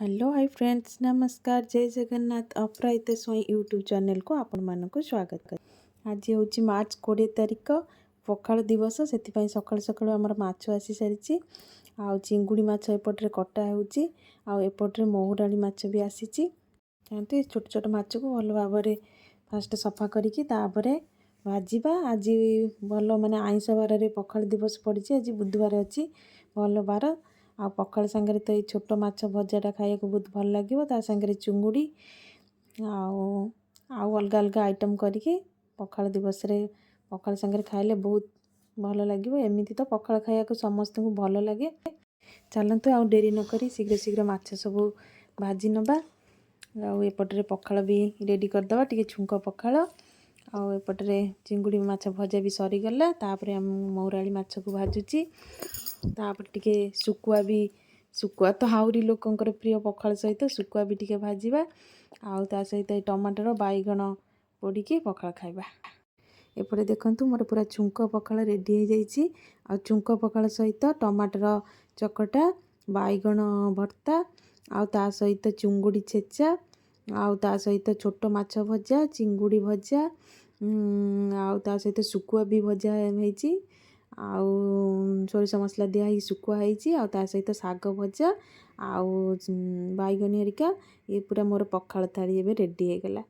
Hello high friends, ନମସ୍କାର, ଜୟ Jagannath. Aparajita Swain YouTube ଚ୍ୟାନେଲ୍କୁ ଆପଣମାନଙ୍କୁ ସ୍ୱାଗତ। ଆଜି ହେଉଛି ମାର୍ଚ୍ଚ 20 ତାରିଖ, ପଖାଳ ଦିବସ। ସେଥିପାଇଁ ସକାଳୁ ସକାଳୁ ଆମର ମାଛ ଆସିସାରିଛି ଆଉ ଚିଙ୍ଗୁଡ଼ି ମାଛ ଏପଟରେ କଟା ହେଉଛି ଆଉ ଏପଟରେ ମହୁରାଳି ମାଛ ବି ଆସିଛି। ଏମିତି ଛୋଟ ଛୋଟ ମାଛକୁ ଭଲ ଭାବରେ ଫାଷ୍ଟ ସଫା କରିକି ତାପରେ ଭାଜିବା। ଆଜି ଭଲ ମାନେ ଆଇଁଷ ବାରରେ ପଖାଳ ଦିବସ ପଡ଼ିଛି। ଆଜି ବୁଧବାର ଅଛି, ଭଲ ବାର। ଆଉ ପଖାଳ ସାଙ୍ଗରେ ତ ଏଇ ଛୋଟ ମାଛ ଭଜାଟା ଖାଇବାକୁ ବହୁତ ଭଲ ଲାଗିବ। ତା ସାଙ୍ଗରେ ଚୁଙ୍ଗୁଡ଼ି ଆଉ ଆଉ ଅଲଗା ଅଲଗା ଆଇଟମ୍ କରିକି ପଖାଳ ଦିବସରେ ପଖାଳ ସାଙ୍ଗରେ ଖାଇଲେ ବହୁତ ଭଲ ଲାଗିବ। ଏମିତି ତ ପଖାଳ ଖାଇବାକୁ ସମସ୍ତଙ୍କୁ ଭଲ ଲାଗେ। ଚାଲନ୍ତୁ, ଆଉ ଡେରି ନକରି ଶୀଘ୍ର ଶୀଘ୍ର ମାଛ ସବୁ ଭାଜି ନେବା ଆଉ ଏପଟରେ ପଖାଳ ବି ରେଡ଼ି କରିଦେବା, ଟିକେ ଛୁଙ୍କ ପଖାଳ। ଆଉ ଏପଟରେ ଚିଙ୍ଗୁଡ଼ି ମାଛ ଭଜା ବି ସରିଗଲା। ତାପରେ ମୁଁ ମହୁରାଳି ମାଛକୁ ଭାଜୁଛି। ତାପରେ ଟିକେ ଶୁଖୁଆ ବି, ଶୁଖୁଆ ତ ଆହୁରି ଲୋକଙ୍କର ପ୍ରିୟ। ପଖାଳ ସହିତ ଶୁଖୁଆ ବି ଟିକେ ଭାଜିବା ଆଉ ତା ସହିତ ଏଇ ଟମାଟର ବାଇଗଣ ପୋଡ଼ିକି ପଖାଳ ଖାଇବା। ଏପଟେ ଦେଖନ୍ତୁ, ମୋର ପୁରା ଛୁଙ୍କ ପଖାଳ ରେଡ଼ି ହେଇଯାଇଛି। ଆଉ ଛୁଙ୍କ ପଖାଳ ସହିତ ଟମାଟର ଚକଟା, ବାଇଗଣ ଭର୍ତ୍ତା ଆଉ ତା ସହିତ ଚୁଙ୍ଗୁଡ଼ି ଛେଚା ଆଉ ତା ସହିତ ଛୋଟ ମାଛ ଭଜା, ଚିଙ୍ଗୁଡ଼ି ଭଜା ଆଉ ତା ସହିତ ଶୁଖୁଆ ବି ଭଜା ହେଇଛି। ଆଉ ସୋରିଷ ମସଲା ଦିଆ ହେଇ ଶୁଖୁଆ ହେଇଛି ଆଉ ତା ସହିତ ଶାଗ ଭଜା ଆଉ ବାଇଗଣୀ ହେରିକା। ଇଏ ପୁରା ମୋର ପଖାଳ ଥାଳି ଏବେ ରେଡ଼ି ହେଇଗଲା।